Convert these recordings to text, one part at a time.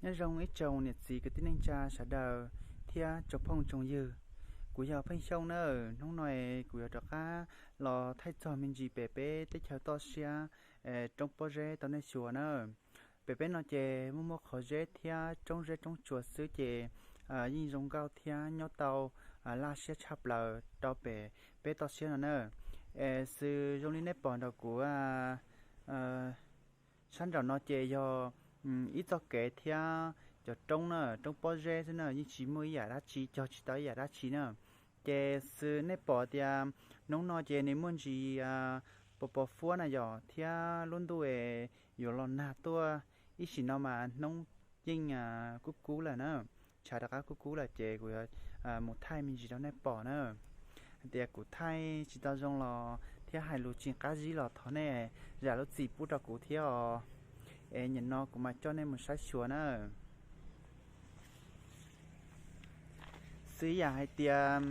Nyob zoo ib tsoom niam txiv kwv tij neej tsa sawv daws thiab tsoom phooj tsoom ywg. Kuv yog Pheej Xyooj na. Hnub no kuv yuav rov qab los thaij txog me ntsis pem peb teb chaws toj siab, roob pob zeb rau nej xyuas na. Pem peb no ces muaj muaj qhov zeb thiab roob zeb roob tsuas xwb ces yeej zoo nkauj thiab nyob tau laj siab tshaj plaws rau pem peb toj siab no na. Es xws zoo li nej pom nraum kuv sab nraum no ces yog ib txoj kev thiab cov roob na, roob pob zeb xwb na, yeej tsis muaj ib yam dab tsi, cog tsis tau ib yam dab tsi na. Ces xws nej pom tias hnub no ces nws muaj ntsis pos pos fuab na yom, thiab lub ntuj es yuav los nag tuaj ib sim no mas hnub yeej kub kub lawm na, tshav rov qab kub kub lawm ces kuv yuav mus thaij me ntsis rau nej pom na. Hais tias kuv thaij tsis tau zoo los thiab hais lus tsis qab zib los thov nej zam lub txim pub rau kuv thiab os. Es nim no kuv mam coj nej mus saib xyuas na. Xws yam hais tias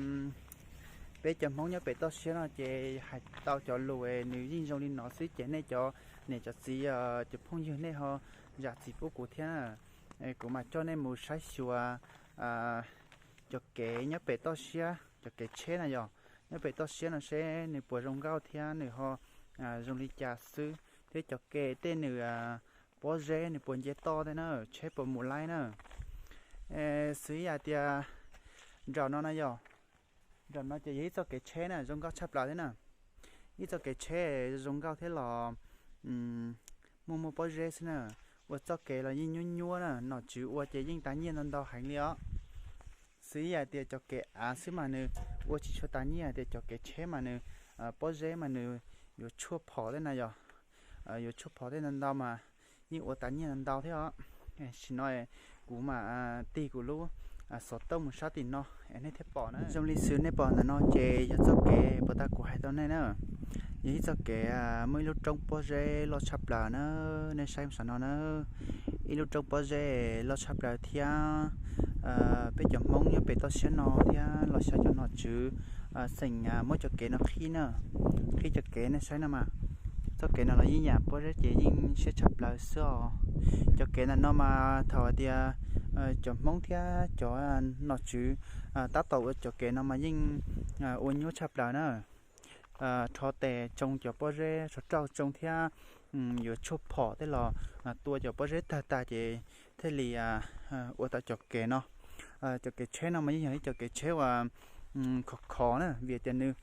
peb cov Hmoob nyob pem toj siab no ces hais tau cov lus nws yeej zoo li no xwb ces nej cov niam cov txiv, cov phooj ywg nej ho zam txim pub kuv thiab. Kuv mam coj nej mus saib xyuas cov kev nyob pem toj siab, cov kev tsheb na yom, nyob pem toj siab no seb nws puas zoo nkauj thiab nws ho zoo li cas xwb, thiab cov kev tej nws pob zeb nws puas nce toj tej na, tsheb puas mus laib na. Xws yam tias nraum no na yom, nraum no ces yog ib txoj kev tsheb na zoo nkauj tshaj plaws thiab na. Ib txoj kev tsheb zoo nkauj thiab los muaj muaj pob zeb xwb na. Ua txoj kev los yeej nyuab nyuab na, nom tswv ua ces yeej tas nyiaj ntau ntau heev li os. Xws yam tias cov kev av xwb mas nws ua tsis tshua tas nyiaj, tias cov kev tsheb mas nws pob zeb mas nws yuav tshuaj phom tej na yom, yuav tshuaj phom tej ntau ntau mas yeej ua tas nyiaj ntau ntau thiab os. Tam sim no kuv mam tig kuv lub xov tooj mus sab tim no es nej thiaj pom na. Zoo li xws nej pom ntawm no ces yog txoj kev puag ta kuv hais rau nej na. Yog ib txoj kev muaj ib lub roob pob zeb loj tshaj plaws na, nej saib saum no na. Ib lub roob pob zeb loj tshaj plaws thiab peb cov Hmoob nyob pem toj siab no thiab los xyov cov nom tswv xeem muab cov kev no qhib na, qhib cov kev nej saib no mas. Txoj kev no los yeej yam pob zeb ces yeej siab tshaj plaws xwb os. Cov kev ntawm no mas thaum hais tias cov Hmoob thiab cov nom tswv tab tom ua cov kev no mas yeej ua nyuaj tshaj plaws na. Rho tes tsoo cov pob zeb, rho rauj tsoo thiab yuav tshuaj phom tej los tua cov pob zeb tawg tas ces thiaj li ua tau cov kev no. Cov kev tsheb no mas yeej yog ib cov kev tsheb uas khov khov na, vim tias nws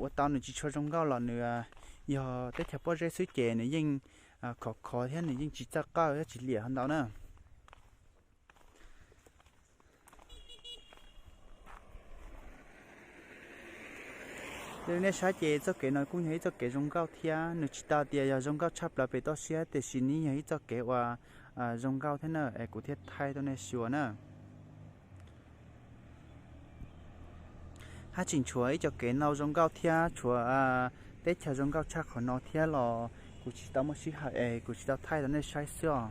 ua tau nws tsis tshua zoo nkauj los nws yog teb chaws pob zeb xwb ces nws yeej khov khov thiab nws yeej tsis txawj qawj thiab tsis liam ho ntau na. Nej saib ces txoj kev no kuj yog ib txoj kev zoo nkauj thiab nws tsis tau tias yog zoo nkauj tshaj plaws pem toj siab tiam sis nws yog ib txoj kev uas zoo nkauj thiab na, es kuv thiaj thaij rau nej xyuas na. Haj tseem tshuav ib co kev no zoo nkauj thiab tshuav teb chaws zoo nkauj tshaj qhov no thiab los kuv tsis tau muaj sij hawm es kuv tsis tau thaij rau nej saib xwb os.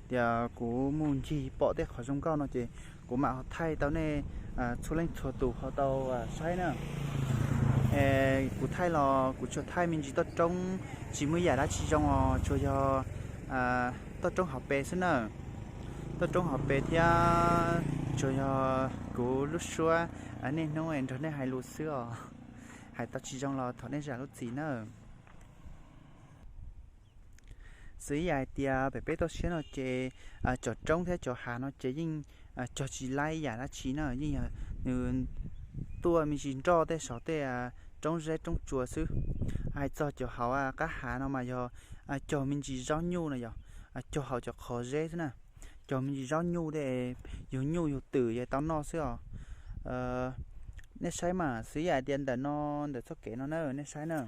Tias kuv mus ncig pom tej qhov zoo nkauj no ces kuv mam ho thaij rau nej txhua leej txhua tus ho tau saib na. Kuv thaij los kuv tsuas thaij me ntsis toj roob, tsis muaj ib yam dab tsi zoo os, tsuas yog toj roob hauv pes xwb na. Toj roob hauv pes thiab tsuas yog kuv lub suab niaj hnub nrog nej hais lus xwb os. Hais tau tsis zoo los thov nej zam lub txim na. Xws ib yam hais tias pem peb toj siab no ces cov roob thiab cov hav no ces yeej cog tsis laib ib yam dab tsi na, yeej yog nws tuaj me ntsis nroj tej saum tej roob zeb roob tsua xwb. Hais txog cov hauv qab hav no mas yog cog me ntsis zaub nyuj na yom, cog hauv cov qhov zeb xwb na, cog me ntsis zaub nyuj tej, yug nyuj yug twm yeej tau noj xwb os. Nej saib mas, xws ib yam tias ntawm no, ntawm txoj kev no na, nej saib na.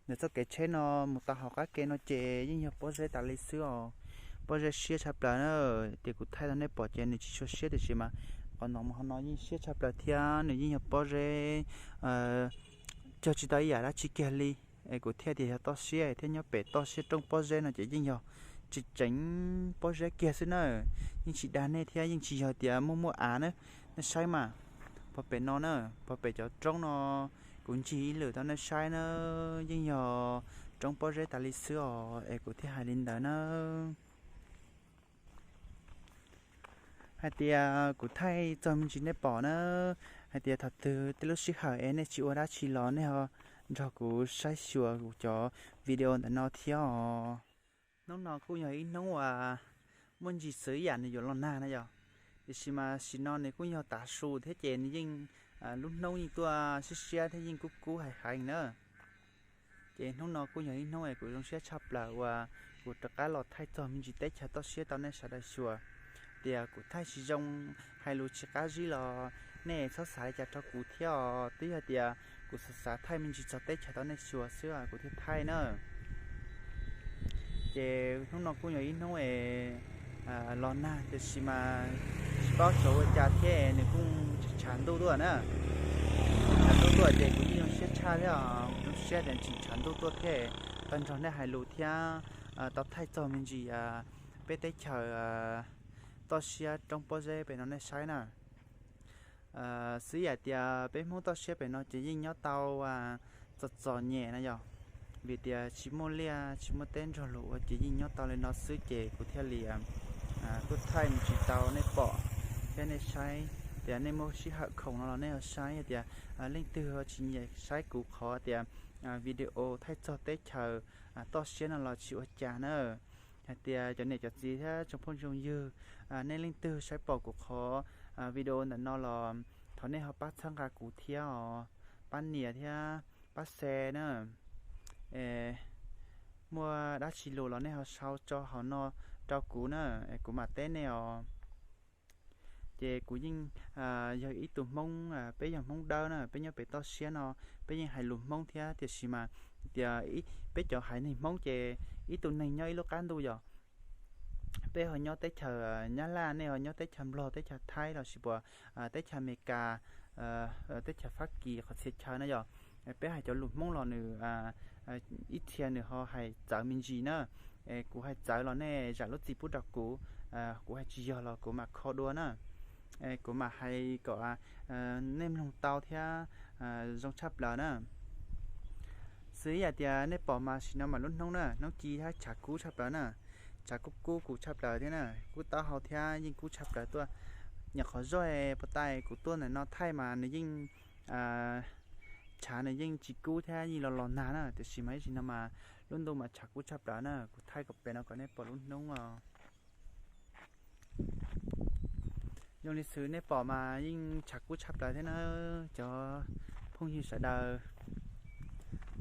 Ntawm txoj kev tsheb no mus tau hauv qab ke no ces yeej yog pob zeb tas li xwb os. Pob zeb siab tshaj plaws na. Tias kuv thaij rau nej pom ces nws tsis tshua siab tiam sis mas qhov ntawm mus hauv no yeej siab tshaj plaws thiab nws yeej yog pob zeb cog tsis tau ib yam dab tsi kiag li. Es kuv thiaj tias yog toj siab thiab nyob pem toj siab roob pob zeb no ces yeej yog tseem tseem pob zeb kiag xwb na. Yeej tsis dag nej thiab yeej tsis yog tias muaj muaj av na. Nej saib mas, pog pem no na, pog pem cov roob no, kuv ncig ib lwm tau nej saib na, yeej yog roob pob zeb tas li xwb os, es kuv thiaj hais li ntawd na. Hais tias kuv thaij txog me ntsis nej pom na, hais tias thaum twg tej lub sij hawm es nej tsis ua dab tsi los nej ho nrog kuv saib xyuas kuv cov video ntawm no thiab os. Hnub no kuj yog ib hnub uas muaj ntsis xwv yam nws yuav los nag na yom, tiam sis mas sim no nws kuj yog tav su thiab ces nws yeej, lub hnub yeej tuaj siab siab thiab yeej kub kub hais heev na. Ces hnub no kuj yog ib hnub es kuv zoo siab tshaj plaws uas kuv rov qab los thaij txog me ntsis teb chaws toj siab rau nej sawv daws xyuas. Tias kuv thaij tsis zoo, hais lus tsis qab zib los nej txhob xav li cas rau kuv thiab os. Twb yog tias kuv xav xav thaij me ntsis txog teb chaws rau nej xyuas xwb kuv thiaj thaij na. Ces hnub no kuj yog ib hnub es los nag tiam sis mas tsis paub xyov ua cas thiab nws kuj tsis tshav ntuj tuaj na. Tshav ntuj tuaj ces kuv yeej zoo siab tshaj thiab, zoo siab tias tsis tshav ntuj tuaj thiab tau nrog nej hais lus thiab tau thaij txog me ntsis peb teb chaws toj siab roob pob zeb pem no nej saib na. Xwb yam tias peb Hmoob toj siab pem no ces yeej nyob tau txom txom nyem na yom, vim tias tsis muaj liaj tsis muaj teb nrog luag ua ces yeej nyob tau li no xwb ces kuv thiaj li tuaj thaij me ntsis rau nej pom thiab nej saib. Tias nej muaj sij hawm khoom no los nej ho saib tias leej twg ho tsis nyiam saib kuv qhov tias video thaij txog teb chaws toj siab no los tsis ua cas na. Hais tias cov niam cov txiv thiab tsoom phooj tsoom ywg, nej leej twg saib pom kuv qhov video ntawm no los thov nej ho pab txhawb nqa kuv thiab os, pab nias thiab pab share na. Muaj dab tsi lus los nej ho sau tso hauv no rau kuv na, kuv mam teb nej os. Ces kuv yeej yog ib tug Hmoob, peb yog Hmoob Dawb na, peb nyob pem toj siab no, peb yeej hais lus Hmoob thiab tiam sis mas tias peb cov haiv neeg Hmoob ces ib tug neeg nyob ib lub qab ntuj yom. Peb ho nyob teb chaws Nyab Laj, nej ho nyob teb chaws Nplog, teb chaws Thaib los sis puas teb chaws Amelikas, teb chaws Fab Kis qhov txhia chaw na yom. Peb hais cov lus Hmoob los nws ib txhia nws ho hais txawv me ntsis na. Kuv hais txawv los nej zam lub txim pub rau kuv, kuv hais tsis yog los kuv mam kho dua na. Kuv mam hais kom nej mloog tau thiab zoo tshaj plaws na. Xwb yam tias nej pom mas sim no mas lub hnub na, hnub ci thiab tshav kub tshaj plaws na. Tshav kub kub kuv tshaj plaws thiab na, kub taub hau thiab yeej kub tshaj plaws tuaj. Nyuam qhuav zoj puas tas kuv tuaj ntawm no thaij mas nws yeej, tshav nws yeej tsis kub thiab yeej los los nag na, tiam sis mas ib sim no mas lub ntuj mas tshav kub tshaj plaws na, kuv thaij kom pem no kom nej pom lub hnub os. Zoo li xwb nej pom mas yeej tshav kub tshaj plaws thiab na cov phooj ywg sawv daws.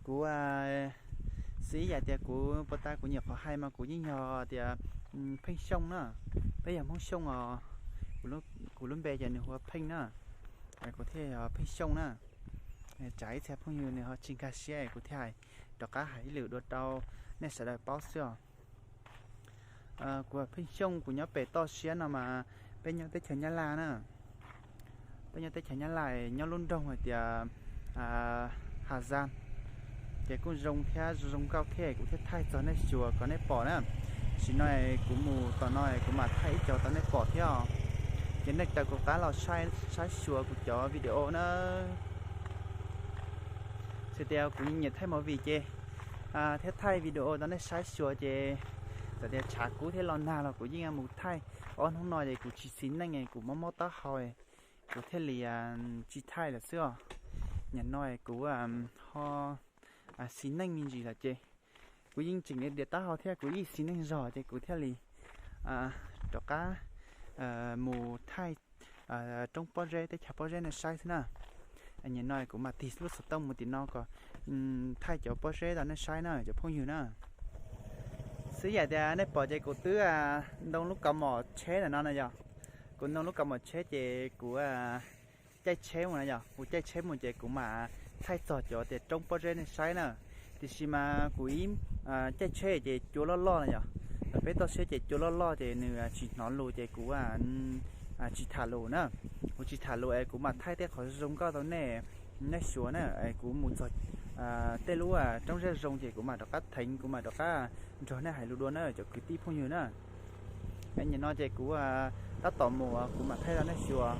Kuv xwb yam tias kuv puas tas kuv nyuam qhuav hais mas kuv yeej yog tias Pheej Xyooj na, peb yog Hmoob Xyooj os, kuv lub npe ces nws hu ua Pheej na, kuv thiaj yog Pheej Xyooj na. Tsam ib txhia phooj ywg nws ho tsis nkag siab kuv thiaj hais rov qab hais ib lwm dua rau nej sawv daws paub xwb os. Kuv Pheej Xyooj kuv nyob pem toj siab no mas peb nyob teb chaws Nyab Laj na. Peb nyob teb chaws Nyab Laj nyob lub nroog hais tias Hà Giang, ces kuj zoo thiab zoo nkauj thiab kuv thiaj thaij txog nej xyuas kom nej pom na. Sim no kuv mus tom no kuv mam thaij ib co rau nej pom thiab os. Ces nej raws kuv qab los saib xyuas kuv cov video na. Txawm tias kuv nyiam thaij movie ces thiab thaij video rau nej saib xyuas ces txawm tias tshav kub thiab los nag los kuv yeej mus thaij. Ob hnub no ces kuv tsis xis neej kuv mob mob taub hau, kuv thiaj li tsis thaij lawm xwb os. Nim no kuv ho xis neej me ntsis lawm ces kuv yeej tseem diam taub hau thiab kuv yeej xis neej zog ces kuv thiaj li rov qab mus thaij roob pob zeb teb chaws pob zeb nej saib xwb na. Nim no kuv mam tig lub xov tooj mus tim no kom thaij cov pob zeb rau nej saib na cov phooj ywg na. Xwb yam tias nej pom ces kuv twb ntoo lub kaus mom tsheb ntawm no na yog, kuv ntoo lub kaus mom tsheb ces kuv caij tsheb mus na yog, kuv caij tsheb mus ces kuv mam thaij txog cov tias roob pob zeb nej saib na. Tiam sis mas kuv ib caij tsheb ces cua loj loj na yog, peb toj siab ces cua loj loj ces nws tsis hnov lus ces kuv tsis tham lus na. Kuv tsis tham lus es kuv mam thaij tej qhov zoo nkauj rau nej, nej xyuas na. Kuv mus txog tej lub roob zej zoo ces kuv mam rov qab theev kuv mam rov qab nrog nej hais lus dua na cov kwv tij phooj ywg na. Nim no ces kuv tab tom mus kuv mam thaij rau nej xyuas.